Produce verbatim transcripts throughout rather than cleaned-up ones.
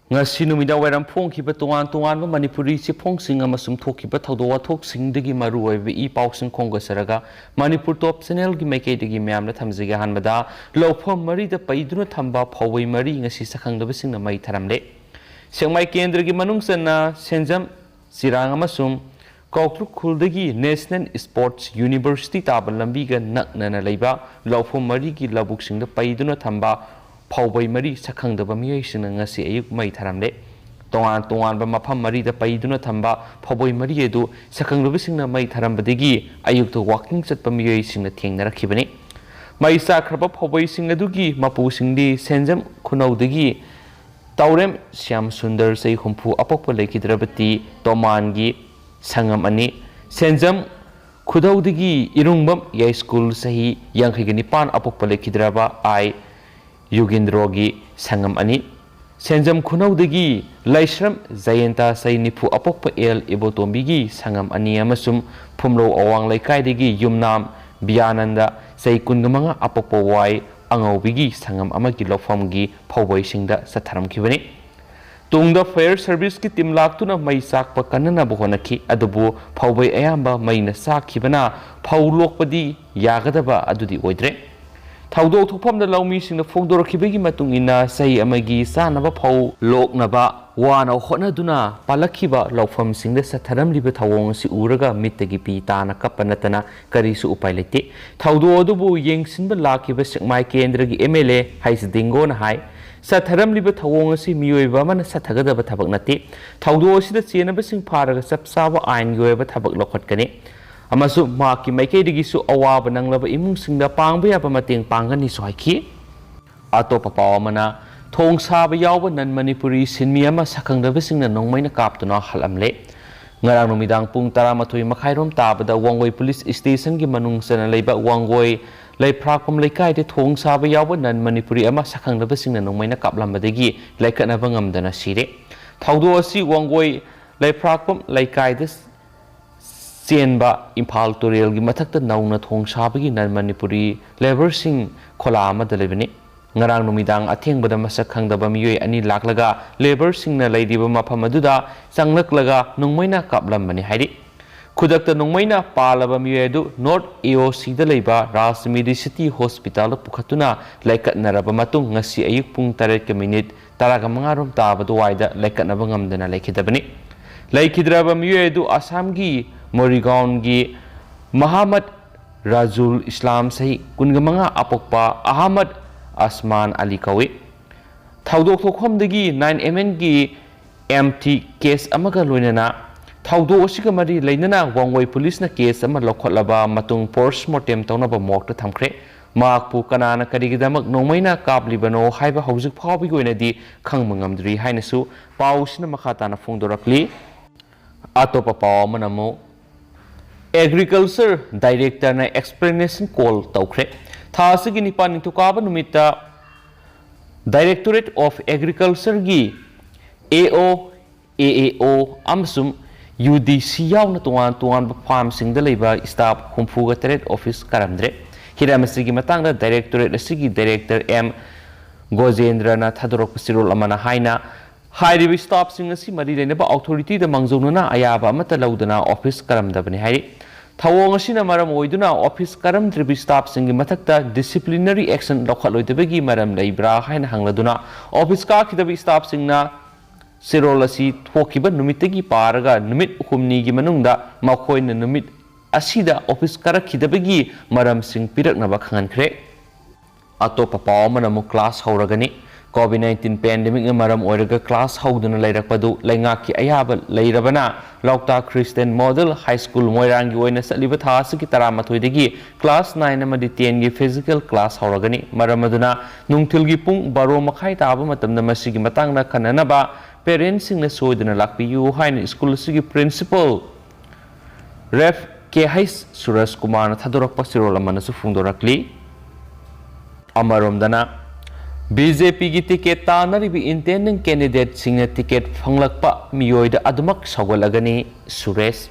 ꯉꯁꯤ ꯅꯨꯃꯤꯗꯥꯡ ꯋꯥꯏꯔꯝ ꯐꯣꯡꯈꯤꯕ ꯇꯣꯉꯥꯟ ꯇꯣꯉꯥꯟꯕ ꯃꯅꯤꯄꯨꯔꯤ ꯆꯦꯐꯣꯡꯁꯤꯡ ꯑꯃꯁꯨꯡ ꯊꯣꯛꯈꯤꯕ ꯊꯧꯗꯣꯛ ꯋꯥꯊꯣꯛꯁꯤꯡꯗꯒꯤ ꯃꯔꯨ ꯑꯣꯏꯕ ꯏ ꯄꯥꯎꯁꯤꯡ ꯈꯣꯝꯒꯠꯆꯔꯒ ꯃꯅꯤꯄꯨꯔ ꯇꯣꯞ ꯆꯦꯅꯦꯜꯒꯤ ꯃꯥꯏꯀꯩꯗꯒꯤ ꯃꯌꯥꯝꯗ ꯊꯝꯖꯒꯦ꯫ ꯑꯍꯥꯟꯕꯗ, ꯂꯧꯐꯝ ꯃꯔꯤꯗ ꯄꯩꯗꯨꯅ ꯊꯝꯕ ꯐꯧꯕꯩ ꯃꯔꯤ ꯉꯁꯤ ꯁꯛꯈꯪꯗꯕꯁꯤꯡꯅ ꯃꯩ ꯊꯥꯔꯝꯂꯦ꯫ ꯁꯦꯛꯃꯥꯏ ꯀꯦꯟꯗ꯭ꯔꯒꯤ ꯃꯅꯨꯡ ꯆꯟꯅ ꯁꯦꯟꯖꯝ, ꯆꯤꯔꯥꯡ ꯑꯃꯁꯨꯡ ꯀꯥꯎꯇ꯭ꯔꯨꯛ ꯈꯨꯜꯗꯒꯤ National Sports University ꯇꯥꯕ ꯂꯝꯕꯤꯒ ꯅꯛꯅꯅ ꯂꯩꯕ ꯂꯧꯐꯝ ꯃꯔꯤꯒꯤ ꯂꯧꯕꯨꯛꯁꯤꯡꯗ ꯄꯩꯗꯨꯅ ꯊꯝꯕ ꯐꯧꯕꯩ ꯃꯔꯤ ꯁꯛꯈꯪꯗꯕ ꯃꯤꯑꯣꯏꯁꯤꯡꯅ ꯉꯁꯤ ꯑꯌꯨꯛ ꯃꯩ ꯊꯥꯔꯝꯂꯦ꯫ ꯇꯣꯉꯥꯟ ꯇꯣꯉꯥꯟꯕ ꯃꯐꯝ ꯃꯔꯤꯗ ꯄꯩꯗꯨꯅ ꯊꯝꯕ ꯐꯧꯕꯩ ꯃꯔꯤ ꯑꯗꯨ ꯁꯛꯈꯪꯗꯕꯁꯤꯡꯅ ꯃꯩ ꯊꯥꯔꯝꯕꯗꯒꯤ ꯑꯌꯨꯛꯇ walking ꯆꯠꯄ ꯃꯤꯑꯣꯏꯁꯤꯡꯅ ꯊꯦꯡꯅꯔꯛꯈꯤꯕꯅꯤ꯫ ꯃꯩ ꯆꯥꯛꯈ꯭ꯔꯕ ꯐꯧꯕꯩꯁꯤꯡ ꯑꯗꯨꯒꯤ ꯃꯄꯨꯁꯤꯡꯗꯤ ꯁꯦꯟꯖꯝ ꯈꯨꯅꯧꯗꯒꯤ ꯇꯥꯎꯔꯦꯝ ꯁ꯭ꯌꯥꯝ ꯁꯨꯟꯗꯔ, ꯆꯍꯤ ꯍꯨꯝꯐꯨ, ꯑꯄꯣꯛꯄ ꯂꯩꯈꯤꯗ꯭ꯔꯕꯗꯤ ꯇꯣꯃꯥꯟꯒꯤ ꯁꯪꯉꯝ ꯑꯅꯤ, ꯁꯦꯟꯖꯝ ꯈꯨꯗꯧꯗꯒꯤ ꯏꯔꯨꯡꯕꯝ ꯌꯥꯏꯁ꯭ꯀꯨꯜ, ꯆꯍꯤ ꯌꯥꯡꯈꯩꯒ ꯅꯤꯄꯥꯟ, ꯑꯄꯣꯛꯄ ꯂꯩꯈꯤꯗ꯭ꯔꯕ ꯑꯥꯏ ꯌꯨꯒꯦꯟꯗ꯭ꯔꯣꯒꯤ ꯁꯪꯉꯝ ꯑꯅꯤ, ꯁꯦꯟꯖꯝ ꯈꯨꯅꯧꯗꯒꯤ ꯂꯥꯏꯁ꯭ꯔꯝ ꯖꯌꯦꯟꯇ, ꯆꯍꯤ ꯅꯤꯐꯨ, ꯑꯄꯣꯛꯄ ꯑꯦꯜ ꯏꯕꯣꯇꯣꯝꯕꯤꯒꯤ ꯁꯪꯉꯝ ꯑꯅꯤ ꯑꯃꯁꯨꯡ ꯐꯨꯝꯂꯧ ꯑꯋꯥꯡ ꯂꯩꯀꯥꯏꯗꯒꯤ ꯌꯨꯝꯅꯥꯝ ꯕꯤꯌꯥꯅꯟꯗ, ꯆꯍꯤ ꯀꯨꯟꯒ ꯃꯉꯥ, ꯑꯄꯣꯛꯄ ꯋꯥꯏ ꯑꯉꯧꯕꯤꯒꯤ ꯁꯪꯉꯝ ꯑꯃꯒꯤ ꯂꯧꯐꯝꯒꯤ ꯐꯧꯕꯩꯁꯤꯡꯗ ꯆꯠꯊꯔꯝꯈꯤꯕꯅꯤ꯫ ꯇꯨꯡꯗ fire serviceꯀꯤ team ꯂꯥꯛꯇꯨꯅ ꯃꯩ ꯆꯥꯛꯄ ꯀꯟꯅꯅꯕ ꯍꯣꯠꯅꯈꯤ, ꯑꯗꯨꯕꯨ ꯐꯧꯕꯩ ꯑꯌꯥꯝꯕ ꯃꯩꯅ ꯆꯥꯛꯈꯤꯕꯅ ꯐꯧ ꯂꯣꯛꯄꯗꯤ ꯌꯥꯒꯗꯕ ꯑꯗꯨꯗꯤ ꯑꯣꯏꯗ꯭ꯔꯦ꯫ ꯊꯧꯗꯣꯛ ꯊꯣꯛꯐꯝꯗ ꯂꯧꯃꯤꯁꯤꯡꯅ ꯐꯣꯡꯗꯣꯔꯛꯈꯤꯕꯒꯤ ꯃꯇꯨꯡ ꯏꯟꯅ, ꯆꯍꯤ ꯑꯃꯒꯤ ꯆꯥꯅꯕ ꯐꯧ ꯂꯣꯛꯅꯕ ꯋꯥꯅ ꯍꯣꯠꯅꯗꯨꯅ ꯄꯥꯜꯂꯛꯈꯤꯕ ꯂꯧꯐꯝꯁꯤꯡꯗ ꯆꯠꯊꯔꯝꯂꯤꯕ ꯊꯧꯑꯣꯡ ꯑꯁꯤ ꯎꯔꯒ ꯃꯤꯠꯇꯒꯤ ꯄꯤ ꯇꯥꯅ ꯀꯞꯄ ꯅꯠꯇꯅ ꯀꯔꯤꯁꯨ ꯎꯄꯥꯏ ꯂꯩꯇꯦ꯫ ꯊꯧꯗꯣꯛ ꯑꯗꯨꯕꯨ ꯌꯦꯡꯁꯤꯟꯕ ꯂꯥꯛꯈꯤꯕ ꯁꯦꯛꯃꯥꯏ ꯀꯦꯟꯗ꯭ꯔꯒꯤ MLA ꯍꯩꯁ ꯗꯤꯡꯒꯣꯅ ꯍꯥꯏ, ꯆꯠꯊꯔꯝꯂꯤꯕ ꯊꯧꯑꯣꯡ ꯑꯁꯤ ꯃꯤꯑꯣꯏꯕ ꯑꯃꯅ ꯆꯠꯊꯒꯗꯕ ꯊꯕꯛ ꯅꯠꯇꯦ꯫ ꯊꯧꯗꯣꯛ ꯑꯁꯤꯗ ꯆꯦꯟꯅꯕꯁꯤꯡ ꯐꯥꯔꯒ ꯆꯞ ꯆꯥꯕ ꯑꯥꯏꯟꯒꯤ ꯑꯣꯏꯕ ꯊꯕꯛ ꯂꯧꯈꯠꯀꯅꯤ ꯑꯃꯁꯨꯡ ꯃꯍꯥꯛꯀꯤ ꯃꯥꯏꯀꯩꯗꯒꯤꯁꯨ ꯑꯋꯥꯕ ꯅꯪꯂꯕ ꯏꯃꯨꯡꯁꯤꯡꯗ ꯄꯥꯡꯕ ꯌꯥꯕ ꯃꯇꯦꯡ ꯄꯥꯡꯒꯅꯤꯁꯨ ꯍꯥꯏꯈꯤ꯫ ꯑꯇꯣꯞꯄ ꯄꯥꯎ ꯑꯃꯅ, ꯊꯣꯡ ꯁꯥꯕ ꯌꯥꯎꯕ non ꯃꯅꯤꯄꯨꯔꯤ ꯁꯤꯟꯃꯤ ꯑꯃ ꯁꯛꯈꯪꯗꯕꯁꯤꯡꯅ ꯅꯣꯡꯃꯩꯅ ꯀꯥꯞꯇꯨꯅ ꯍꯥꯠꯂꯝꯂꯦ꯫ ꯉꯔꯥꯡ ꯅꯨꯃꯤꯗꯥꯡ ꯄꯨꯡ ꯇꯔꯥꯃꯥꯊꯣꯏ ꯃꯈꯥꯏꯔꯣꯝ ꯇꯥꯕꯗ ꯋꯥꯡꯒꯣꯏ police stationꯒꯤ ꯃꯅꯨꯡ ꯆꯟꯅ ꯂꯩꯕ ꯋꯥꯡꯒꯣꯏ ꯂꯩꯐ꯭ꯔꯥꯛꯄꯝ ꯂꯩꯀꯥꯏꯗ ꯊꯣꯡ ꯁꯥꯕ ꯌꯥꯎꯕ non ꯃꯅꯤꯄꯨꯔꯤ ꯑꯃ ꯁꯛꯈꯪꯗꯕꯁꯤꯡꯅ ꯅꯣꯡꯃꯩꯅ ꯀꯥꯞꯂꯝꯕꯗꯒꯤ ꯂꯥꯏꯀꯠꯅꯕ ꯉꯝꯗꯅ ꯁꯤꯔꯦ꯫ ꯊꯧꯗꯣꯛ ꯑꯁꯤ ꯋꯥꯡꯒꯣꯏ ꯂꯩꯐ꯭ꯔꯥꯛꯄꯝ ꯂꯩꯀꯥꯏꯗ ꯆꯦꯟꯕ ꯏꯝꯐꯥꯜ ꯇꯨꯔꯦꯜꯒꯤ ꯃꯊꯛꯇ ꯅꯧꯅ ꯊꯣꯡ ꯁꯥꯕꯒꯤ non ꯃꯅꯤꯄꯨꯔꯤ labourꯁꯤꯡ ꯈꯣꯂꯥ ꯑꯃꯗ ꯂꯩꯕꯅꯤ꯫ ꯉꯔꯥꯡ ꯅꯨꯃꯤꯗꯥꯡ ꯑꯊꯦꯡꯕꯗ ꯃꯁꯛ ꯈꯪꯗꯕ ꯃꯤꯑꯣꯏ ꯑꯅꯤ ꯂꯥꯛꯂꯒ labourꯁꯤꯡꯅ ꯂꯩꯔꯤꯕ ꯃꯐꯝ ꯑꯗꯨꯗ ꯆꯪꯂꯛꯂꯒ ꯅꯣꯡꯃꯩꯅ ꯀꯥꯞꯂꯝꯕꯅꯤ ꯍꯥꯏꯔꯤ꯫ ꯈꯨꯗꯛꯇ ꯅꯣꯡꯃꯩꯅ ꯄꯥꯜꯂꯕ ꯃꯤꯑꯣꯏ ꯑꯗꯨ North AOCꯗ ꯂꯩꯕ Raj Medicity Hospitalꯗ ꯄꯨꯈꯠꯇꯨꯅ ꯂꯥꯏꯀꯠꯅꯔꯕ ꯃꯇꯨꯡ ꯉꯁꯤ ꯑꯌꯨꯛ ꯄꯨꯡ ꯇꯔꯦꯠꯀ ꯃꯤꯅꯤꯠ ꯇꯔꯥꯒ ꯃꯉꯥ ꯔꯣꯝ ꯇꯥꯕ ꯑꯗꯨꯋꯥꯏꯗ ꯂꯥꯏꯀꯠꯅꯕ ꯉꯝꯗꯅ ꯂꯩꯈꯤꯗꯕꯅꯤ꯫ ꯂꯩꯈꯤꯗ꯭ꯔꯕ ꯃꯤꯑꯣꯏ ꯑꯗꯨ ꯑꯁꯥꯝꯒꯤ ꯃꯣꯔꯤꯒꯥꯎꯟꯒꯤ ꯃꯍꯥꯃꯠ ꯔꯥꯖꯨꯜ ꯏꯁꯂꯥꯝ ꯆꯍꯤ ꯀꯨꯟꯒ ꯃꯉꯥ ꯑꯄꯣꯛꯄ ꯑꯍꯃꯗ ꯑꯁꯃꯥꯟ ꯑꯂꯤ ꯀꯧꯏ꯫ ꯊꯧꯗꯣꯛ ꯊꯣꯛꯐꯝꯗꯒꯤ nine MNꯒꯤ MT case ꯑꯃꯒ ꯂꯣꯏꯅꯅ ꯊꯧꯗꯣꯛ ꯑꯁꯤꯒ ꯃꯔꯤ ꯂꯩꯅꯅ ꯋꯥꯡꯋꯩ ꯄꯨꯂꯤꯁꯅ case ꯑꯃ ꯂꯧꯈꯠꯂꯕ ꯃꯇꯨꯡ post mortem ꯇꯧꯅꯕ morgueꯇ ꯊꯝꯈ꯭ꯔꯦ꯫ ꯃꯍꯥꯛꯄꯨ ꯀꯅꯥꯅ ꯀꯔꯤꯒꯤꯗꯃꯛ ꯅꯣꯡꯃꯩꯅ ꯀꯥꯞꯂꯤꯕꯅꯣ ꯍꯥꯏꯕ ꯍꯧꯖꯤꯛ ꯐꯥꯎꯕꯒꯤ ꯑꯣꯏꯅꯗꯤ ꯈꯪꯕ ꯉꯝꯗ꯭ꯔꯤ ꯍꯥꯏꯅꯁꯨ ꯄꯥꯎꯁꯤꯅ ꯃꯈꯥ ꯇꯥꯅ ꯐꯣꯡꯗꯣꯔꯛꯂꯤ꯫ ꯑꯇꯣꯞꯄ ꯄꯥꯎ ꯑꯃꯅ ꯑꯃꯨꯛ Agriculture Directorꯅ explanation call ꯇꯧꯈ꯭ꯔꯦ꯫ ꯊꯥ ꯑꯁꯤꯒꯤ ꯅꯤꯄꯥꯟ ꯅꯤꯡꯊꯧꯀꯥꯕ ꯅꯨꯃꯤꯠꯇ Directorate of Agricultureꯒꯤ AO, AAO ꯑꯃꯁꯨꯡ UDC ꯌꯥꯎꯅ ꯇꯣꯉꯥꯟ ꯇꯣꯉꯥꯟꯕ farmꯁꯤꯡꯗ ꯂꯩꯕ staff ꯍꯨꯝꯐꯨꯒ ꯇꯔꯦꯠ office ꯀꯥꯔꯝꯗ꯭ꯔꯦ꯫ ꯍꯤꯔꯝ ꯑꯁꯤꯒꯤ ꯃꯇꯥꯡꯗ directorate ꯑꯁꯤꯒꯤ director M ꯒꯣꯖꯦꯟꯗ꯭ꯔꯅ ꯊꯥꯗꯣꯔꯛꯄ ꯆꯦꯔꯣꯜ ꯑꯃꯅ ꯍꯥꯏꯅ, ꯍꯥꯏꯔꯤꯕ staffꯁꯤꯡ ꯑꯁꯤ ꯃꯔꯤ ꯂꯩꯅꯕ authorityꯗ ꯃꯥꯡꯖꯧꯅꯅ ꯑꯌꯥꯕ ꯑꯃꯠꯇ ꯂꯧꯗꯅ office ꯀꯥꯔꯝꯗꯕꯅꯤ ꯍꯥꯏꯔꯤ꯫ ꯊꯧꯑꯣꯡ ꯑꯁꯤꯅ ꯃꯔꯝ ꯑꯣꯏꯗꯨꯅ office ꯀꯥꯔꯝꯗ꯭ꯔꯤꯕ staffꯁꯤꯡꯒꯤ ꯃꯊꯛꯇ disciplinary action ꯂꯧꯈꯠꯂꯣꯏꯗꯕꯒꯤ ꯃꯔꯝ ꯂꯩꯕ꯭ꯔꯥ ꯍꯥꯏꯅ ꯍꯪꯂꯗꯨꯅ office ꯀꯥꯈꯤꯗꯕ staffꯁꯤꯡꯅ ꯆꯦꯔꯣꯜ ꯑꯁꯤ ꯊꯣꯛꯈꯤꯕ ꯅꯨꯃꯤꯠꯇꯒꯤ ꯄꯥꯔꯒ ꯅꯨꯃꯤꯠ ꯍꯨꯝꯅꯤꯒꯤ ꯃꯅꯨꯡꯗ ꯃꯈꯣꯏꯅ ꯅꯨꯃꯤꯠ ꯑꯁꯤꯗ office ꯀꯥꯔꯛꯈꯤꯗꯕꯒꯤ ꯃꯔꯝꯁꯤꯡ ꯄꯤꯔꯛꯅꯕ ꯈꯪꯍꯟꯈ꯭ꯔꯦ꯫ ꯑꯇꯣꯞꯄ ꯄꯥꯎ ꯑꯃꯅ ꯑꯃꯨꯛ class ꯍꯧꯔꯒꯅꯤ꯫ COVID nineteen pandemicꯅ ꯃꯔꯝ ꯑꯣꯏꯔꯒ class ꯍꯧꯗꯨꯅ ꯂꯩꯔꯛꯄꯗꯨ ꯂꯩꯉꯥꯛꯀꯤ ꯑꯌꯥꯕ ꯂꯩꯔꯕꯅ ꯂꯧꯇꯥꯛ Christian Model High School ꯃꯣꯏꯔꯥꯡꯒꯤ ꯑꯣꯏꯅ ꯆꯠꯂꯤꯕ ꯊꯥ ꯑꯁꯤꯒꯤ ꯇꯔꯥꯃꯥꯊꯣꯏꯗꯒꯤ class nine ꯑꯃꯗꯤ tenꯒꯤ physical class ꯍꯧꯔꯒꯅꯤ꯫ ꯃꯔꯝ ꯑꯗꯨꯅ ꯅꯨꯡꯊꯤꯜꯒꯤ ꯄꯨꯡ ꯕꯥꯔꯣ ꯃꯈꯥꯏ ꯇꯥꯕ ꯃꯇꯝꯗ ꯃꯁꯤꯒꯤ ꯃꯇꯥꯡꯗ ꯈꯟꯅꯅꯕ parentꯁꯤꯡꯅ ꯁꯣꯏꯗꯅ ꯂꯥꯛꯄꯤꯌꯨ ꯍꯥꯏꯅ school ꯑꯁꯤꯒꯤ principal Rev ꯀꯦ ꯍꯩꯆ ꯁꯨꯔꯖ ꯀꯨꯃꯥꯔꯅ ꯊꯥꯗꯣꯔꯛꯄ ꯆꯦꯔꯣꯜ ꯑꯃꯅꯁꯨ ꯐꯣꯡꯗꯣꯔꯛꯂꯤ꯫ ꯑꯃꯔꯣꯝꯗꯅ, BJPꯒꯤ ticket ꯇꯥꯟꯅꯔꯤꯕ intending candidateꯁꯤꯡꯅ ticket ꯐꯪꯂꯛꯄ ꯃꯤꯑꯣꯏꯗ ꯑꯗꯨꯃꯛ ꯁꯧꯒꯠꯂꯒꯅꯤ꯫ ꯁꯨꯔꯦꯁ,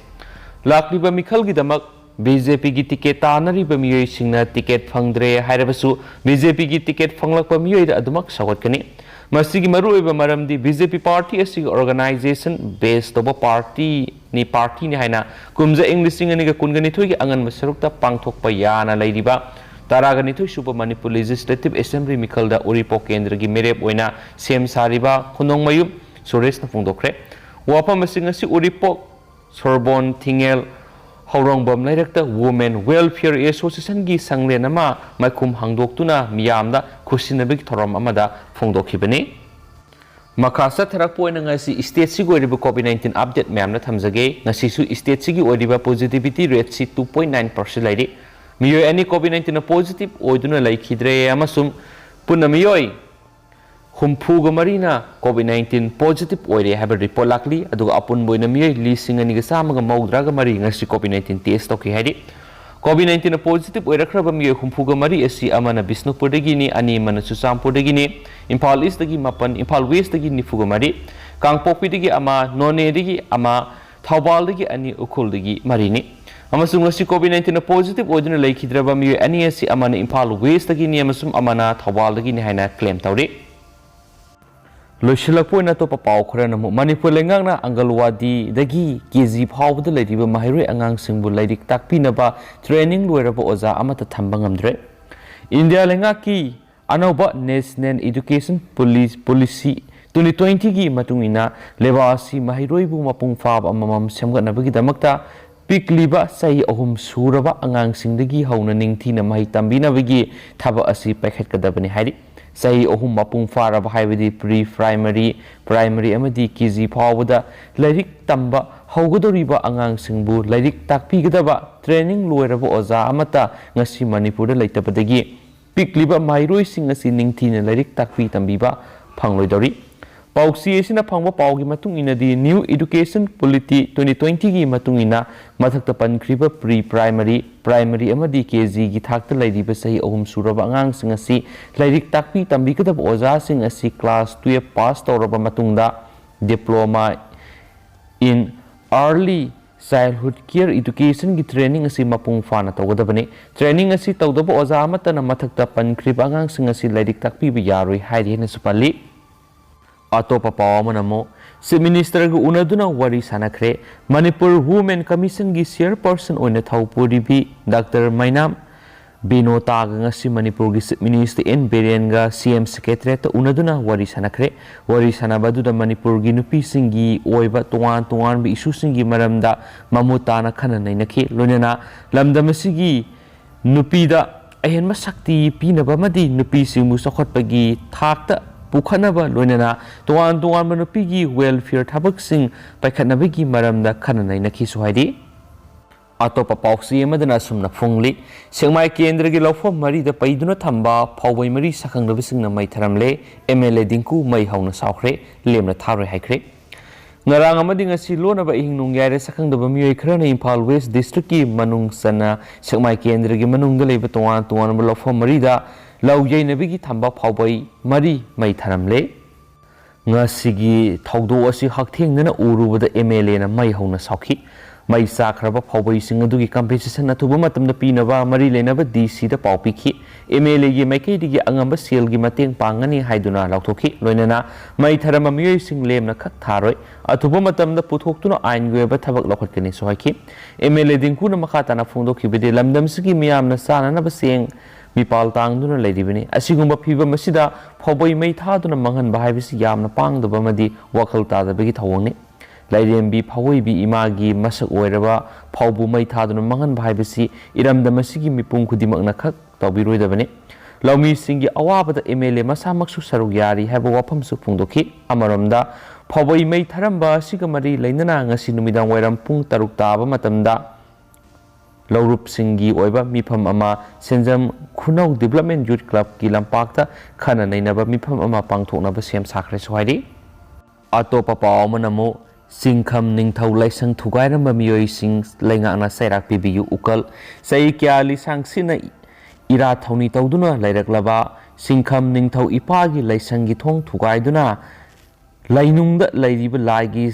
ꯂꯥꯛꯂꯤꯕ ꯃꯤꯈꯜꯒꯤꯗꯃꯛ ꯕꯤ ꯖꯦ ꯄꯤꯒꯤ ꯇꯤꯀꯦꯠ ꯇꯥꯟꯅꯔꯤꯕ ꯃꯤꯑꯣꯏꯁꯤꯡꯅ ꯇꯤꯀꯦꯠ ꯐꯪꯗ꯭ꯔꯦ ꯍꯥꯏꯔꯕꯁꯨ, ꯕꯤ ꯖꯦ ꯄꯤꯒꯤ ꯇꯤꯀꯦꯠ ꯐꯪꯂꯛꯄ ꯃꯤꯑꯣꯏꯗ ꯑꯗꯨꯃꯛ ꯁꯧꯒꯠꯀꯅꯤ꯫ ꯃꯁꯤꯒꯤ ꯃꯔꯨꯑꯣꯏꯕ ꯃꯔꯝꯗꯤ ꯕꯤ ꯖꯦ ꯄꯤ ꯄꯥꯔꯇꯤ ꯑꯁꯤꯒꯤ ꯑꯣꯔꯒꯅꯥꯏꯖꯦꯁꯟ ꯕꯦꯁ ꯇꯧꯕ ꯄꯥꯔꯇꯤꯅꯤ, ꯄꯥꯔꯇꯤꯅꯤ ꯍꯥꯏꯅ ꯀꯨꯝꯖꯥ ꯏꯪ ꯂꯤꯁꯤꯡ ꯑꯅꯤꯒ ꯀꯨꯟꯒ ꯅꯤꯊꯣꯏꯒꯤ ꯑꯉꯟꯕ ꯁꯔꯨꯛꯇ ꯄꯥꯡꯊꯣꯛꯄ ꯌꯥꯅ ꯂꯩꯔꯤꯕ ꯇꯔꯥꯒ ꯅꯤꯊꯣꯏ ꯁꯨꯕ ꯃꯅꯤꯄꯨꯔ ꯂꯦꯖꯤꯁꯂꯦꯇꯤꯚ ꯑꯦꯁꯦꯝꯕ꯭ꯂꯤ ꯃꯤꯈꯜꯗ ꯎꯔꯤꯄꯣꯛ ꯀꯦꯟꯗ꯭ꯔꯒꯤ ꯃꯤꯔꯦꯞ ꯑꯣꯏꯅ ꯁꯦꯝ ꯁꯥꯔꯤꯕ ꯈꯨꯅꯣꯡꯃꯌꯨꯝ ꯁꯨꯔꯦꯁꯅ ꯐꯣꯡꯗꯣꯛꯈ꯭ꯔꯦ꯫ ꯋꯥꯐꯝ ꯑꯁꯤ ꯉꯁꯤ ꯎꯔꯤꯄꯣꯛ ꯁꯣꯔꯕꯣꯟ ꯊꯤꯡꯉꯦꯜ ꯍꯧꯔꯣꯡꯕꯝ ꯂꯩꯔꯛꯇ Women Welfare Associationꯒꯤ ꯁꯪꯂꯦꯟ ꯑꯃ ꯃꯥꯏꯈꯨꯝ ꯍꯥꯡꯗꯣꯛꯇꯨꯅ ꯃꯤꯌꯥꯝꯗ ꯈꯨꯠꯁꯤꯟꯅꯕꯒꯤ ꯊꯧꯔꯝ ꯑꯃꯗ ꯐꯣꯡꯗꯣꯛꯈꯤꯕꯅꯤ꯫ ꯃꯈꯥ ꯆꯠꯊꯔꯛꯄ ꯑꯣꯏꯅ ꯉꯁꯤ ꯁ꯭ꯇꯦꯠꯁꯤꯒꯤ ꯑꯣꯏꯔꯤꯕ ꯀꯣꯚꯤꯗ ꯅꯥꯏꯟꯇꯤꯟ ꯑꯞꯗꯦꯠ ꯃꯌꯥꯝꯅ ꯊꯝꯖꯒꯦ꯫ ꯉꯁꯤꯁꯨ ꯁ꯭ꯇꯦꯠꯁꯤꯒꯤ ꯑꯣꯏꯔꯤꯕ ꯄꯣꯖꯤꯇꯤꯚꯤꯇꯤ ꯔꯦꯠꯁꯤ ꯇꯨ ꯄꯣꯏꯟ ꯅꯥꯏꯟ ꯄꯥꯔꯁꯦꯟ ꯂꯩꯔꯤ꯫ ꯃꯤꯑꯣꯏ ꯑꯅꯤ ꯀꯣꯚꯤꯗ ꯅꯥꯏꯟꯇꯤꯟꯅ ꯄꯣꯖꯤꯇꯤꯚ ꯑꯣꯏꯗꯨꯅ ꯂꯩꯈꯤꯗ꯭ꯔꯦ ꯑꯃꯁꯨꯡ ꯄꯨꯟꯅ ꯃꯤꯑꯣꯏ ꯍꯨꯝꯐꯨꯒ ꯃꯔꯤꯅ ꯀꯣꯚꯤꯗ ꯅꯥꯏꯟꯇꯤꯟ ꯄꯣꯖꯤꯇꯤꯚ ꯑꯣꯏꯔꯦ ꯍꯥꯏꯕ ꯔꯤꯄꯣꯔꯠ ꯂꯥꯛꯂꯤ꯫ ꯑꯗꯨꯒ ꯑꯄꯨꯟꯕ ꯑꯣꯏꯅ ꯃꯤꯑꯣꯏ ꯂꯤꯁꯤꯡ ꯑꯅꯤꯒ ꯆꯥꯝꯃꯒ ꯃꯧꯗ꯭ꯔꯥꯒ ꯃꯔꯤ ꯉꯁꯤ ꯀꯣꯚꯤꯗ ꯅꯥꯏꯟꯇꯤꯟ ꯇꯦꯁ ꯇꯧꯈꯤ ꯍꯥꯏꯔꯤ꯫ ꯀꯣꯚꯤꯗ ꯅꯥꯏꯟꯇꯤꯟ ꯄꯣꯖꯤꯇꯤꯚ ꯑꯣꯏꯔꯛꯈ꯭ꯔꯕ ꯃꯤꯑꯣꯏ ꯍꯨꯝꯐꯨꯒ ꯃꯔꯤ ꯑꯁꯤ ꯑꯃꯅ ꯕꯤꯁꯅꯨꯄꯨꯔꯗꯒꯤꯅꯤ, ꯑꯅꯤ ꯑꯃꯅ ꯆꯨꯔꯆꯥꯟꯄꯨꯔꯗꯒꯤꯅꯤ, ꯏꯝꯐꯥꯜ ꯏꯁꯇꯒꯤ ꯃꯥꯄꯟ, ꯏꯝꯐꯥꯜ ꯋꯦꯁꯇꯒꯤ ꯅꯤꯐꯨꯒ ꯃꯔꯤ, ꯀꯥꯡꯄꯣꯛꯄꯤꯗꯒꯤ ꯑꯃ, ꯅꯣꯅꯦꯗꯒꯤ ꯑꯃ, ꯊꯧꯕꯥꯜꯗꯒꯤ ꯑꯅꯤ, ꯎꯈ꯭ꯔꯨꯜꯗꯒꯤ ꯃꯔꯤꯅꯤ꯫ ꯑꯃꯁꯨꯡ ꯉꯁꯤ ꯀꯣꯚꯤꯗ ꯅꯥꯏꯟꯇꯤꯟꯅ ꯄꯣꯖꯤꯇꯤꯚ ꯑꯣꯏꯗꯨꯅ ꯂꯩꯈꯤꯗ꯭ꯔꯕ ꯃꯤꯑꯣꯏ ꯑꯅꯤ ꯑꯁꯤ ꯑꯃꯅ ꯏꯝꯐꯥꯜ ꯋꯦꯁꯇꯒꯤꯅꯤ ꯑꯃꯁꯨꯡ ꯑꯃꯅ ꯊꯧꯕꯥꯜꯗꯒꯤꯅꯤ ꯍꯥꯏꯅ ꯀ꯭ꯂꯦꯝ ꯇꯧꯔꯤ꯫ ꯂꯣꯏꯁꯤꯜꯂꯛꯄ ꯑꯣꯏꯅ ꯑꯇꯣꯞꯄ ꯄꯥꯎ ꯈꯔꯅ ꯑꯃꯨꯛ, ꯃꯅꯤꯄꯨꯔ ꯂꯩꯉꯥꯛꯅ ꯑꯪꯒꯜꯋꯥꯗꯤꯗꯒꯤ ꯀꯦ ꯖꯤ ꯐꯥꯎꯕꯗ ꯂꯩꯔꯤꯕ ꯃꯍꯩꯔꯣꯏ ꯑꯉꯥꯡꯁꯤꯡꯕꯨ ꯂꯥꯏꯔꯤꯛ ꯇꯥꯛꯄꯤꯅꯕ ꯇ꯭ꯔꯦꯅꯤꯡ ꯂꯣꯏꯔꯕ ꯑꯣꯖꯥ ꯑꯃꯠꯇ ꯊꯝꯕ ꯉꯝꯗ꯭ꯔꯦ꯫ ꯏꯟꯗꯤꯌꯥ ꯂꯩꯉꯥꯛꯀꯤ ꯑꯅꯧꯕ national education poly-, policy twenty ꯇ꯭ꯋꯦꯟꯇꯤꯒꯤ ꯃꯇꯨꯡ ꯏꯟꯅ ꯂꯩꯕꯥꯛ ꯑꯁꯤ ꯃꯍꯩꯔꯣꯏꯕꯨ ꯃꯄꯨꯡ ꯐꯥꯕ ꯑꯃꯃꯝ ꯁꯦꯝꯒꯠꯅꯕꯒꯤꯗꯃꯛꯇ ꯄꯤꯛꯂꯤꯕ ꯆꯍꯤ ꯑꯍꯨꯝ ꯁꯨꯔꯕ ꯑꯉꯥꯡꯁꯤꯡꯗꯒꯤ ꯍꯧꯅ ꯅꯤꯡꯊꯤꯅ ꯃꯍꯩ ꯇꯝꯕꯤꯅꯕꯒꯤ ꯊꯕꯛ ꯑꯁꯤ ꯄꯥꯏꯈꯠꯀꯗꯕꯅꯤ ꯍꯥꯏꯔꯤ꯫ ꯆꯍꯤ ꯑꯍꯨꯝ ꯃꯄꯨꯡ ꯐꯥꯔꯕ ꯍꯥꯏꯕꯗꯤ ꯄ꯭ꯔꯤ ꯄ꯭ꯔꯥꯏꯃꯔꯤ, ꯄ꯭ꯔꯥꯏꯃꯔꯤ ꯑꯃꯗꯤ ꯀꯦ ꯖꯤ ꯐꯥꯎꯕꯗ ꯂꯥꯏꯔꯤꯛ ꯇꯝꯕ ꯍꯧꯒꯗꯧꯔꯤꯕ ꯑꯉꯥꯡꯁꯤꯡꯕꯨ ꯂꯥꯏꯔꯤꯛ ꯇꯥꯛꯄꯤꯒꯗꯕ ꯇ꯭ꯔꯦꯅꯤꯡ ꯂꯣꯏꯔꯕ ꯑꯣꯖꯥ ꯑꯃꯠꯇ ꯉꯁꯤ ꯃꯅꯤꯄꯨꯔꯗ ꯂꯩꯇꯕꯗꯒꯤ ꯄꯤꯛꯂꯤꯕ ꯃꯍꯩꯔꯣꯏꯁꯤꯡ ꯑꯁꯤ ꯅꯤꯡꯊꯤꯅ ꯂꯥꯏꯔꯤꯛ ꯇꯥꯛꯄꯤ ꯇꯝꯕꯤꯕ ꯐꯪꯂꯣꯏꯗꯧꯔꯤ꯫ ꯄꯥꯎꯆꯦ ꯑꯁꯤꯅ ꯐꯪꯕ ꯄꯥꯎꯒꯤ ꯃꯇꯨꯡ ꯏꯟꯅꯗꯤ, ꯅ꯭ꯌꯨ ꯏꯗꯨꯀꯦꯁꯟ ꯄꯣꯂꯤꯇꯤ ꯇ꯭ꯋꯦꯟꯇꯤ ꯇ꯭ꯋꯦꯟꯇꯤꯒꯤ ꯃꯇꯨꯡ ꯏꯟꯅ ꯃꯊꯛꯇ ꯄꯟꯈ꯭ꯔꯤꯕ ꯄ꯭ꯔꯤ ꯄ꯭ꯔꯥꯏꯃꯔꯤ, ꯄ꯭ꯔꯥꯏꯃꯔꯤ ꯑꯃꯗꯤ ꯀꯦ ꯖꯤꯒꯤ ꯊꯥꯛꯇ ꯂꯩꯔꯤꯕ ꯆꯍꯤ ꯑꯍꯨꯝ ꯁꯨꯔꯕ ꯑꯉꯥꯡꯁꯤꯡ ꯑꯁꯤ ꯂꯥꯏꯔꯤꯛ ꯇꯥꯛꯄꯤ ꯇꯝꯕꯤꯒꯗꯕ ꯑꯣꯖꯥꯁꯤꯡ ꯑꯁꯤ ꯀ꯭ꯂꯥꯁ ꯇꯨꯌꯦꯜꯐ ꯄꯥꯁ ꯇꯧꯔꯕ ꯃꯇꯨꯡꯗ Diploma in Early Childhood Care Educationꯒꯤ training ꯑꯁꯤ ꯃꯄꯨꯡ ꯐꯥꯅ ꯇꯧꯒꯗꯕꯅꯤ꯫ Training ꯑꯁꯤ ꯇꯧꯗꯕ ꯑꯣꯖꯥ ꯑꯃꯠꯇꯅ ꯃꯊꯛꯇ ꯄꯟꯈ꯭ꯔꯤꯕ ꯑꯉꯥꯡꯁꯤꯡ ꯑꯁꯤ ꯂꯥꯏꯔꯤꯛ ꯇꯥꯛꯄꯤꯕ ꯌꯥꯔꯣꯏ ꯍꯥꯏꯔꯤ ꯍꯥꯏꯅꯁꯨ ꯄꯜꯂꯤ꯫ ꯑꯇꯣꯞꯄ ꯄꯥꯎ ꯑꯃꯅ ꯑꯃꯨꯛ Chief Ministerꯒ ꯎꯅꯗꯨꯅ ꯋꯥꯔꯤ ꯁꯥꯟꯅꯈ꯭ꯔꯦ꯫ ꯃꯅꯤꯄꯨꯔ Women Commissionꯒꯤ chairperson ꯑꯣꯏꯅ ꯊꯧ ꯄꯨꯔꯤꯕꯤ ꯗꯥꯛꯇꯔ ꯃꯩꯅꯥꯝ ꯕꯤꯅꯣꯇꯥꯒ ꯉꯁꯤ ꯃꯅꯤꯄꯨꯔꯒꯤ Chief Minister ꯑꯦꯟ ꯕꯤꯔꯦꯟꯒ ꯁꯤ ꯑꯦꯝ Secretariatꯇ ꯎꯅꯗꯨꯅ ꯋꯥꯔꯤ ꯁꯥꯟꯅꯈ꯭ꯔꯦ꯫ ꯋꯥꯔꯤ ꯁꯥꯟꯅꯕ ꯑꯗꯨꯗ ꯃꯅꯤꯄꯨꯔꯒꯤ ꯅꯨꯄꯤꯁꯤꯡꯒꯤ ꯑꯣꯏꯕ ꯇꯣꯉꯥꯟ ꯇꯣꯉꯥꯟꯕ issueꯁꯤꯡꯒꯤ ꯃꯔꯝꯗ ꯃꯃꯨꯠ ꯇꯥꯅ ꯈꯟꯅ ꯅꯩꯅꯈꯤ꯫ ꯂꯣꯏꯅꯅ ꯂꯝꯗꯝ ꯑꯁꯤꯒꯤ ꯅꯨꯄꯤꯗ ꯑꯍꯦꯟꯕ ꯁꯛꯇꯤ ꯄꯤꯅꯕ ꯑꯃꯗꯤ ꯅꯨꯄꯤꯁꯤꯡꯕꯨ ꯆꯥꯎꯈꯠꯄꯒꯤ ꯊꯥꯛꯇ ꯄꯨꯈꯠꯅꯕ, ꯂꯣꯏꯅꯅ ꯇꯣꯉꯥꯟ ꯇꯣꯉꯥꯟꯕ ꯅꯨꯄꯤꯒꯤ welfare ꯊꯕꯛꯁꯤꯡ ꯄꯥꯏꯈꯠꯅꯕꯒꯤ ꯃꯔꯝꯗ ꯈꯟꯅ ꯅꯩꯅꯈꯤꯁꯨ ꯍꯥꯏꯔꯤ꯫ ꯑꯇꯣꯞꯄ ꯄꯥꯎꯆꯦ ꯑꯃꯗꯅ ꯑꯁꯨꯝꯅ ꯐꯣꯡꯂꯤ, ꯁꯦꯛꯃꯥꯏ ꯀꯦꯟꯗ꯭ꯔꯒꯤ ꯂꯧꯐꯝ ꯃꯔꯤꯗ ꯄꯩꯗꯨꯅ ꯊꯝꯕ ꯐꯥꯎꯕꯩ ꯃꯔꯤ ꯁꯛꯈꯪꯗꯕꯁꯤꯡꯅ ꯃꯩ ꯊꯔꯝꯂꯦ꯫ ꯑꯦꯝ ꯑꯦꯜ ꯑꯦ ꯗꯤꯡꯀꯨ ꯃꯩ ꯍꯧꯅ ꯁꯥꯎꯈ꯭ꯔꯦ, ꯂꯦꯝꯅ ꯊꯥꯔꯣꯏ ꯍꯥꯏꯈ꯭ꯔꯦ꯫ ꯉꯔꯥꯡ ꯑꯃꯗꯤ ꯉꯁꯤ ꯂꯣꯟꯅꯕ ꯑꯍꯤꯡ ꯅꯣꯡꯌꯥꯏꯗ ꯁꯛꯈꯪꯗꯕ ꯃꯤꯑꯣꯏ ꯈꯔꯅ ꯏꯝꯐꯥꯜ West Districtꯀꯤ ꯃꯅꯨꯡ ꯆꯟꯅ ꯁꯦꯛꯃꯥꯏ ꯀꯦꯟꯗ꯭ꯔꯒꯤ ꯃꯅꯨꯡꯗ ꯂꯩꯕ ꯇꯣꯉꯥꯟ ꯇꯣꯉꯥꯟꯕ ꯂꯧꯐꯝ ꯃꯔꯤꯗ ꯂꯧ ꯌꯩꯅꯕꯒꯤ ꯊꯝꯕ ꯐꯥꯎꯕꯩ ꯃꯔꯤ ꯃꯩ ꯊꯔꯝꯂꯦ꯫ ꯉꯁꯤꯒꯤ ꯊꯧꯗꯣꯛ ꯑꯁꯤ ꯍꯛꯊꯦꯡꯅꯅ ꯎꯔꯨꯕꯗ ꯑꯦꯝ ꯑꯦꯜ ꯑꯦꯅ ꯃꯩ ꯍꯧꯅ ꯁꯥꯎꯈꯤ꯫ ꯃꯩ ꯆꯥꯈ꯭ꯔꯕ ꯐꯥꯎꯕꯩꯁꯤꯡ ꯑꯗꯨꯒꯤ compensation ꯑꯊꯨꯕ ꯃꯇꯝꯗ ꯄꯤꯅꯕ ꯃꯔꯤ ꯂꯩꯅꯕ ꯗꯤ ꯁꯤꯗ ꯄꯥꯎ ꯄꯤꯈꯤ꯫ ꯑꯦꯝ ꯑꯦꯜ ꯑꯦꯒꯤ ꯃꯥꯏꯀꯩꯗꯒꯤ ꯑꯉꯝꯕ ꯁꯦꯜꯒꯤ ꯃꯇꯦꯡ ꯄꯥꯡꯒꯅꯤ ꯍꯥꯏꯗꯨꯅ ꯂꯥꯎꯊꯣꯛꯈꯤ꯫ ꯂꯣꯏꯅꯅ ꯃꯩ ꯊꯔꯝꯕ ꯃꯤꯑꯣꯏꯁꯤꯡ ꯂꯦꯝꯅ ꯈꯛ ꯊꯥꯔꯣꯏ, ꯑꯊꯨꯕ ꯃꯇꯝꯗ ꯄꯨꯊꯣꯛꯇꯨꯅ ꯑꯥꯏꯟꯒꯤ ꯑꯣꯏꯕ ꯊꯕꯛ ꯂꯧꯈꯠꯀꯅꯤꯁꯨ ꯍꯥꯏꯈꯤ꯫ ꯑꯦꯝ ꯑꯦꯜ ꯑꯦ ꯗꯤꯡꯀꯨꯅ ꯃꯈꯥ ꯇꯥꯅ ꯐꯣꯡꯗꯣꯛꯈꯤꯕꯗꯤ, ꯂꯝꯗꯝꯁꯤꯒꯤ ꯃꯤꯌꯥꯝꯅ ꯆꯥꯅꯅꯕ ꯆꯦꯡ ꯃꯤꯄꯥꯜ ꯇꯥꯡꯗꯨꯅ ꯂꯩꯔꯤꯕꯅꯤ꯫ ꯑꯁꯤꯒꯨꯝꯕ ꯐꯤꯕꯝ ꯑꯁꯤꯗ ꯐꯥꯎꯕꯩ ꯃꯩ ꯊꯥꯗꯨꯅ ꯃꯥꯡꯍꯟꯕ ꯍꯥꯏꯕꯁꯤ ꯌꯥꯝꯅ ꯄꯥꯡꯗꯕ ꯑꯃꯗꯤ ꯋꯥꯈꯜ ꯇꯥꯗꯕꯒꯤ ꯊꯧꯑꯣꯡꯅꯤ꯫ ꯂꯥꯏꯔꯦꯝꯕꯤ ꯐꯥꯎꯕꯩꯕꯤ ꯏꯃꯥꯒꯤ ꯃꯁꯛ ꯑꯣꯏꯔꯕ ꯐꯥꯎꯕꯨ ꯃꯩ ꯊꯥꯗꯨꯅ ꯃꯥꯡꯍꯟꯕ ꯍꯥꯏꯕꯁꯤ ꯏꯔꯝꯗꯝ ꯑꯁꯤꯒꯤ ꯃꯤꯄꯨꯝ ꯈꯨꯗꯤꯡꯃꯛꯅ ꯈꯛ ꯇꯧꯕꯤꯔꯣꯏꯗꯕꯅꯤ꯫ ꯂꯧꯃꯤꯁꯤꯡꯒꯤ ꯑꯋꯥꯕꯗ ꯑꯦꯝ ꯑꯦꯜ ꯑꯦ ꯃꯁꯥꯃꯛꯁꯨ ꯁꯔꯨꯛ ꯌꯥꯔꯤ ꯍꯥꯏꯕ ꯋꯥꯐꯝꯁꯨ ꯐꯣꯡꯗꯣꯛꯈꯤ꯫ ꯑꯃꯔꯣꯝꯗ, ꯐꯥꯎꯕꯩ ꯃꯩ ꯊꯥꯔꯝꯕ ꯑꯁꯤꯒ ꯃꯔꯤ ꯂꯩꯅꯅ ꯉꯁꯤ ꯅꯨꯃꯤꯗꯥꯡ ꯋꯥꯏꯔꯝ ꯄꯨꯡ ꯇꯔꯨꯛ ꯇꯥꯕ ꯃꯇꯝꯗ ꯂꯧꯔꯨꯞꯁꯤꯡꯒꯤ ꯑꯣꯏꯕ ꯃꯤꯐꯝ ꯑꯃ ꯁꯦꯟꯖꯝ ꯈꯨꯅꯧ Development Youth Clubꯀꯤ ꯂꯝꯄꯥꯛꯇ ꯈꯟꯅ ꯅꯩꯅꯕ ꯃꯤꯐꯝ ꯑꯃ ꯄꯥꯡꯊꯣꯛꯅꯕ ꯁꯦꯝ ꯁꯥꯈ꯭ꯔꯦꯁꯨ ꯍꯥꯏꯔꯤ꯫ ꯑꯇꯣꯞꯄ ꯄꯥꯎ ꯑꯃꯅ ꯑꯃꯨꯛ ꯁꯤꯡꯈꯝ ꯅꯤꯡꯊꯧ ꯂꯥꯏꯁꯪ ꯊꯨꯒꯥꯏꯔꯝꯕ ꯃꯤꯑꯣꯏꯁꯤꯡ ꯂꯩꯉꯥꯛꯅ ꯆꯩꯔꯥꯛ ꯄꯤꯕꯤꯌꯨ ꯎꯀꯜ꯫ ꯆꯍꯤ ꯀꯌꯥ ꯂꯤꯁꯥꯡ ꯁꯤꯠꯅ ꯏꯔꯥꯠ ꯊꯧꯅꯤ ꯇꯧꯗꯨꯅ ꯂꯩꯔꯛꯂꯕ ꯁꯤꯡꯈꯝ ꯅꯤꯡꯊꯧ ꯏꯄꯥꯒꯤ ꯂꯥꯏꯁꯪꯒꯤ ꯊꯣꯡ ꯊꯨꯒꯥꯏꯗꯨꯅ ꯂꯩꯅꯨꯡꯗ ꯂꯩꯔꯤꯕ ꯂꯥꯏꯒꯤ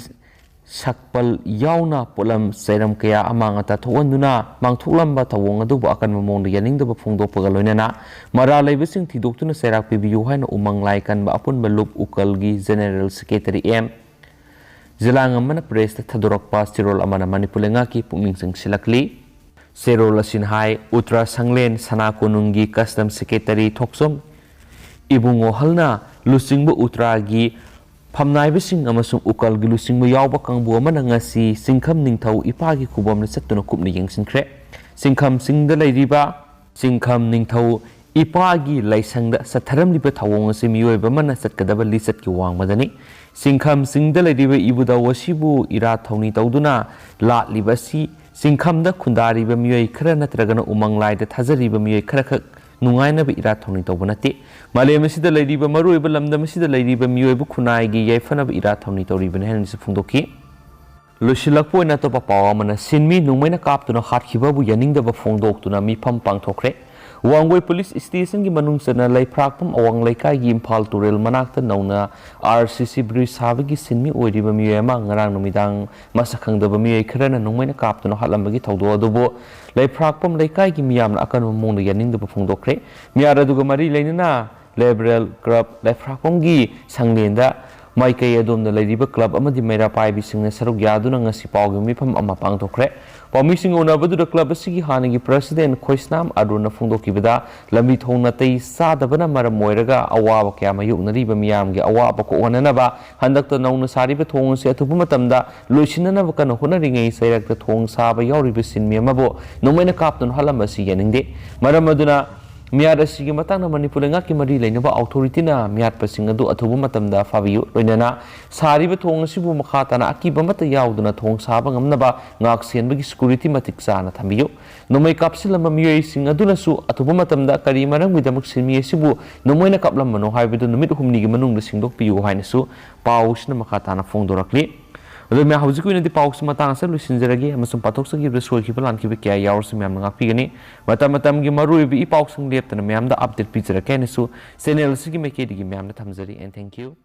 ꯁꯛꯄꯜ ꯌꯥꯎꯅ ꯄꯣꯠꯂꯝ ꯆꯩꯔꯝ ꯀꯌꯥ ꯑꯃꯥꯡ ꯑꯇꯥ ꯊꯣꯛꯍꯟꯗꯨꯅ ꯃꯥꯡꯊꯣꯛꯂꯝꯕ ꯊꯧꯑꯣꯡ ꯑꯗꯨꯕꯨ ꯑꯀꯟꯕ ꯃꯑꯣꯡꯗ ꯌꯥꯅꯤꯡꯗꯕ ꯐꯣꯡꯗꯣꯛꯄꯒ ꯂꯣꯏꯅꯅ ꯃꯔꯥꯜ ꯂꯩꯕꯁꯤꯡ ꯊꯤꯗꯣꯛꯇꯨꯅ ꯆꯩꯔꯥꯛ ꯄꯤꯕꯤꯌꯨ ꯍꯥꯏꯅ ꯎꯃꯪ ꯂꯥꯏ ꯀꯟꯕ ꯑꯄꯨꯟꯕ ꯂꯨꯞ ꯎꯀꯜꯒꯤ ꯖꯦꯅꯦꯔꯦꯜ ꯁꯦꯀ꯭ꯔꯦꯇꯔꯤ ꯑꯦꯝ ꯖꯤꯂꯥꯉꯝꯕꯅ ꯄ꯭ꯔꯦꯁꯇ ꯊꯥꯗꯣꯔꯛꯄ ꯆꯦꯔꯣꯜ ꯑꯃꯅ ꯃꯅꯤꯄꯨꯔ ꯂꯩꯉꯥꯛꯀꯤ ꯄꯨꯛꯅꯤꯡ ꯆꯤꯡꯁꯤꯜꯂꯛꯂꯤ꯫ ꯆꯦꯔꯣꯜ ꯑꯁꯤꯅ ꯍꯥꯏ, ꯎꯇ꯭ꯔꯥ ꯁꯪꯂꯦꯟ ꯁꯅꯥ ꯀꯣꯅꯨꯡꯒꯤ ꯀꯁꯇꯝ ꯁꯦꯀ꯭ꯔꯦꯇꯔꯤ ꯊꯣꯛꯆꯣꯝ ꯏꯕꯨꯡꯉꯣꯍꯜꯅ ꯂꯨꯆꯤꯡꯕ ꯎꯇ꯭ꯔꯥꯒꯤ ꯐꯝꯅꯥꯏꯕꯁꯤꯡ ꯑꯃꯁꯨꯡ ꯎꯀꯜꯒꯤ ꯂꯨꯆꯤꯡꯕ ꯌꯥꯎꯕ ꯀꯥꯡꯕꯨ ꯑꯃꯅ ꯉꯁꯤ ꯆꯤꯡꯈꯝ ꯅꯤꯡꯊꯧ ꯏꯄꯥꯒꯤ ꯈꯨꯕꯝꯗ ꯆꯠꯇꯨꯅ ꯀꯨꯞꯅ ꯌꯦꯡꯁꯤꯟꯈ꯭ꯔꯦ꯫ ꯆꯤꯡꯈꯝ ꯆꯤꯡꯗ ꯂꯩꯔꯤꯕ ꯆꯤꯡꯈꯝ ꯅꯤꯡꯊꯧ ꯏꯄꯥꯒꯤ ꯂꯥꯏꯁꯪꯗ ꯆꯠꯊꯔꯝꯂꯤꯕ ꯊꯧꯑꯣꯡ ꯑꯁꯤ ꯃꯤꯑꯣꯏꯕ ꯑꯃꯅ ꯆꯠꯀꯗꯕ ꯂꯤꯆꯠꯀꯤ ꯋꯥꯡꯃꯗꯅꯤ꯫ ꯆꯤꯡꯈꯝ ꯆꯤꯡꯗ ꯂꯩꯔꯤꯕ ꯏꯕꯨꯙꯧ ꯑꯁꯤꯕꯨ ꯏꯔꯥꯠ ꯊꯧꯅꯤ ꯇꯧꯗꯨꯅ ꯂꯥꯠꯂꯤꯕ ꯑꯁꯤ ꯆꯤꯡꯈꯝꯗ ꯈꯨꯟꯗꯥꯔꯤꯕ ꯃꯤꯑꯣꯏ ꯈꯔ ꯅꯠꯇ꯭ꯔꯒꯅ ꯎꯃꯪ ꯂꯥꯏꯗ ꯊꯥꯖꯔꯤꯕ ꯃꯤꯑꯣꯏ ꯈꯔꯈꯛ ꯅꯨꯡꯉꯥꯏꯅꯕ ꯏꯔꯥꯠ ꯊꯧꯅꯤ ꯇꯧꯕ ꯅꯠꯇꯦ꯫ ꯃꯥꯂꯦꯝ ꯑꯁꯤꯗ ꯂꯩꯔꯤꯕ, ꯃꯔꯨꯑꯣꯏꯕ ꯂꯝꯗꯝ ꯑꯁꯤꯗ ꯂꯩꯔꯤꯕ ꯃꯤꯑꯣꯏꯕ ꯈꯨꯟꯅꯥꯏꯒꯤ ꯌꯥꯏꯐꯅꯕ ꯏꯔꯥꯠ ꯊꯧꯅꯤ ꯇꯧꯔꯤꯕꯅꯤ ꯍꯥꯏꯅꯁꯨ ꯐꯣꯡꯗꯣꯛꯈꯤ꯫ ꯂꯣꯏꯁꯤꯜꯂꯛꯄ ꯑꯣꯏꯅ ꯑꯇꯣꯞꯄ ꯄꯥꯎ ꯑꯃꯅ, ꯁꯤꯟꯃꯤ ꯅꯣꯡꯃꯩꯅ ꯀꯥꯞꯇꯨꯅ ꯍꯥꯠꯈꯤꯕꯕꯨ ꯌꯥꯅꯤꯡꯗꯕ ꯐꯣꯡꯗꯣꯛꯇꯨꯅ ꯃꯤꯐꯝ ꯄꯥꯡꯊꯣꯛꯈ꯭ꯔꯦ꯫ ꯋꯥꯡꯒꯣꯏ ꯄꯨꯂꯤꯁ ꯁ꯭ꯇꯦꯁꯟꯒꯤ ꯃꯅꯨꯡ ꯆꯟꯅ ꯂꯩꯐ꯭ꯔꯥꯛꯄꯝ ꯑꯋꯥꯡ ꯂꯩꯀꯥꯏꯒꯤ ꯏꯝꯐꯥꯜ ꯇꯨꯔꯦꯜ ꯃꯅꯥꯛꯇ ꯅꯧꯅ ꯑꯥꯔ ꯁꯤ ꯁꯤ ꯕ꯭ꯔꯤꯖ ꯁꯥꯕꯒꯤ ꯁꯤꯟꯃꯤ ꯑꯣꯏꯔꯤꯕ ꯃꯤꯑꯣꯏ ꯑꯃ ꯉꯔꯥꯡ ꯅꯨꯃꯤꯗꯥꯡ ꯃꯁꯛ ꯈꯪꯗꯕ ꯃꯤꯑꯣꯏ ꯈꯔꯅ ꯅꯣꯡꯃꯩꯅ ꯀꯥꯞꯇꯨꯅ ꯍꯥꯠꯂꯝꯕꯒꯤ ꯊꯧꯗꯣꯛ ꯑꯗꯨꯕꯨ ꯂꯩꯐ꯭ꯔꯥꯛꯄꯝ ꯂꯩꯀꯥꯏꯒꯤ ꯃꯤꯌꯥꯝꯅ ꯑꯀꯟꯕ ꯃꯑꯣꯡꯗ ꯌꯥꯅꯤꯡꯗꯕ ꯐꯣꯡꯗꯣꯛꯈ꯭ꯔꯦ꯫ ꯃꯤꯍꯥꯠ ꯑꯗꯨꯒ ꯃꯔꯤ ꯂꯩꯅꯅ ꯂꯤꯕꯔꯦꯜ ꯀ꯭ꯂꯕ ꯂꯩꯐ꯭ꯔꯥꯛꯄꯝꯒꯤ ꯁꯪꯂꯦꯟꯗ ꯃꯥꯏꯀꯩ ꯑꯗꯣꯝꯗ ꯂꯩꯔꯤꯕ ꯀ꯭ꯂꯕ ꯑꯃꯗꯤ ꯃꯩꯔꯥ ꯄꯥꯏꯕꯤꯁꯤꯡꯅ ꯁꯔꯨꯛ ꯌꯥꯗꯨꯅ ꯉꯁꯤ ꯄꯥꯎꯒꯤ ꯃꯤꯐꯝ ꯑꯃ ꯄꯥꯡꯊꯣꯛꯈ꯭ꯔꯦ꯫ ꯄꯥꯎꯃꯤꯁꯤꯡꯒ ꯎꯅꯕꯗꯨꯗ ꯀ꯭ꯂꯕ ꯑꯁꯤꯒꯤ ꯍꯥꯟꯅꯒꯤ ꯄ꯭ꯔꯁꯤꯗꯦꯟ ꯈꯣꯏꯁꯅꯥꯝ ꯑꯔꯨꯟꯅ ꯐꯣꯡꯗꯣꯛꯈꯤꯕꯗ, ꯂꯝꯕꯤ ꯊꯣꯡ ꯅꯥꯇꯩ ꯆꯥꯗꯕꯅ ꯃꯔꯝ ꯑꯣꯏꯔꯒ ꯑꯋꯥꯕ ꯀꯌꯥ ꯃꯥꯌꯣꯛꯅꯔꯤꯕ ꯃꯤꯌꯥꯝꯒꯤ ꯑꯋꯥꯕ ꯀꯣꯛꯍꯟꯅꯅꯕ ꯍꯟꯗꯛꯇ ꯅꯧꯅ ꯁꯥꯔꯤꯕ ꯊꯣꯡ ꯑꯁꯤ ꯑꯊꯨꯕ ꯃꯇꯝꯗ ꯂꯣꯏꯁꯤꯟꯅꯅꯕ ꯀꯟꯅ ꯍꯣꯠꯅꯔꯤꯉꯩ ꯆꯩꯔꯛꯇ ꯊꯣꯡ ꯁꯥꯕ ꯌꯥꯎꯔꯤꯕ ꯁꯤꯟꯃꯤ ꯑꯃꯕꯨ ꯅꯣꯡꯃꯩꯅ ꯀꯥꯞꯇꯨꯅ ꯍꯥꯠꯂꯝꯕ ꯑꯁꯤ ꯌꯥꯅꯤꯡꯗꯦ꯫ ꯃꯔꯝ ꯑꯗꯨꯅ ꯃꯤꯍꯥꯠ ꯑꯁꯤꯒꯤ ꯃꯇꯥꯡꯗ ꯃꯅꯤꯄꯨꯔ ꯂꯩꯉꯥꯛꯀꯤ ꯃꯔꯤ ꯂꯩꯅꯕ ꯑꯧꯊꯣꯔꯤꯇꯤꯅ ꯃꯤꯍꯥꯠꯄꯁꯤꯡ ꯑꯗꯨ ꯑꯊꯨꯕ ꯃꯇꯝꯗ ꯐꯥꯕꯤꯌꯨ꯫ ꯂꯣꯏꯅꯅ ꯁꯥꯔꯤꯕ ꯊꯣꯡ ꯑꯁꯤꯕꯨ ꯃꯈꯥ ꯇꯥꯅ ꯑꯀꯤꯕ ꯑꯃꯠꯇ ꯌꯥꯎꯗꯅ ꯊꯣꯡ ꯁꯥꯕ ꯉꯝꯅꯕ ꯉꯥꯛ ꯁꯦꯟꯕꯒꯤ ꯁꯦꯀ꯭ꯌꯨꯔꯤꯇꯤ ꯃꯇꯤꯛ ꯆꯥꯅ ꯊꯝꯕꯤꯌꯨ꯫ ꯅꯣꯡꯃꯩ ꯀꯥꯞꯁꯤꯜꯂꯝꯕ ꯃꯤꯑꯣꯏꯁꯤꯡ ꯑꯗꯨꯅꯁꯨ ꯑꯊꯨꯕ ꯃꯇꯝꯗ ꯀꯔꯤ ꯃꯔꯝꯒꯤꯗꯃꯛ ꯁꯤꯟꯃꯤ ꯑꯁꯤꯕꯨ ꯅꯣꯡꯃꯩꯅ ꯀꯥꯞꯂꯝꯕꯅꯣ ꯍꯥꯏꯕꯗꯨ ꯅꯨꯃꯤꯠ ꯍꯨꯝꯅꯤꯒꯤ ꯃꯅꯨꯡꯗ ꯁꯦꯡꯗꯣꯛꯄꯤꯌꯨ ꯍꯥꯏꯅꯁꯨ ꯄꯥꯎꯁꯤꯅ ꯃꯈꯥ ꯇꯥꯅ ꯐꯣꯡꯗꯣꯔꯛꯂꯤ꯫ ꯑꯗꯨ ꯃꯌꯥꯝ, ꯍꯧꯖꯤꯛꯀꯤ ꯑꯣꯏꯅꯗꯤ ꯄꯥꯎꯁꯤ ꯃꯇꯥꯡ ꯑꯁꯤꯗ ꯂꯣꯏꯁꯤꯟꯖꯔꯒꯦ, ꯑꯃꯁꯨꯡ ꯄꯥꯊꯣꯛꯆꯈꯤꯕꯗ ꯁꯣꯏꯈꯤꯕ ꯂꯥꯟꯈꯤꯕ ꯀꯌꯥ ꯌꯥꯎꯔꯁꯨ ꯃꯌꯥꯝꯅ ꯉꯥꯛꯄꯤꯒꯅꯤ꯫ ꯃꯇꯝ ꯃꯇꯝꯒꯤ ꯃꯔꯨꯑꯣꯏꯕ ꯏ ꯄꯥꯎꯁꯤꯡ ꯂꯦꯞꯇꯅ ꯃꯌꯥꯝꯗ ꯑꯞꯗꯦꯠ ꯄꯤꯖꯔꯛꯀꯦ ꯍꯥꯏꯅꯁꯨ ꯆꯦꯅꯦꯜ ꯑꯁꯤꯒꯤ ꯃꯥꯏꯀꯩꯗꯒꯤ ꯃꯌꯥꯝꯗ ꯊꯝꯖꯔꯤ꯫ And thank you.